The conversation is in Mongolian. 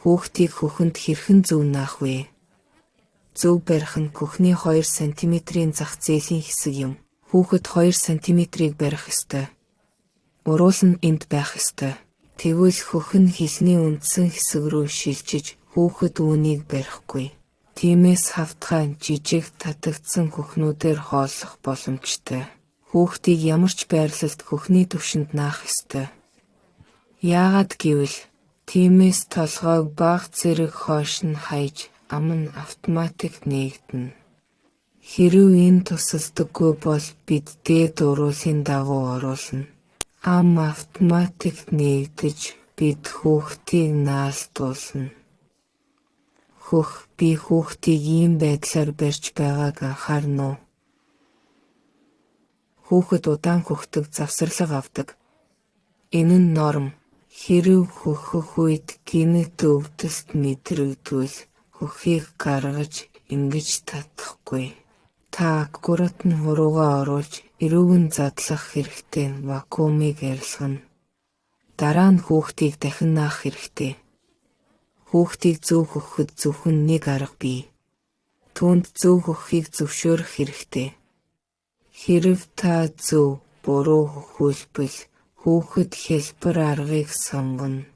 Хүүхдийг хөхөнд хэрхэн зөв наах вэ? Зөв барих нь хөхний 2 сантиметрийн зах зээлийн хэсэг юм. Хүүхэд 2 сантиметрийг барих ёстой. Уруул нь энд байх ёстой. Тэгвэл хөх нь хилний үндсэн хэсэг рүү шилжиж хүүхэд үүнийг барихгүй. Тиймээс хавтгай жижиг татагдсан хөхнүүдээр хооллох боломжтой. Хүүхдийг ямар ч байрлалд хөхний түвшинд наах ёстой. Яагаад гэвэл тиймээс толгойг бага зэрэг хойш нь хаяж ам нь автоматик нээгдэнэ. Хэрэв энэ тусалдаггүй бол бид дээд уруулын дагуу оруулна. Ам автоматик нээгдэж бид хүүхдийг наалдуулна. Хөх би хүүхдийг ийм байдлаар барьж байгааг анхаарна уу? Хүүхэд удаан хөхдөг, завсарлага авдаг. Энэ нь норм. Хэрэв хөхөх үед гэнэт өвдөлт мэдрэгдвэл хөхийг гаргаж ингэж татахгүй. Та аккурат нь хуруугаа оруулж эрүүг нь задлах хэрэгтэй вакуумыг арилгана. Дараа нь хүүхдийг дахин наах хэрэгтэй. Хүүхдийг зөв хөхөхөд зөвхөн нэг арга бий. Түүнд зөв хөхөхийг зөвшөөрөх хэрэгтэй. Хэрэв та зөв, буруу хөхүүлбэл хүүхэд хялбар аргыг сонгоно.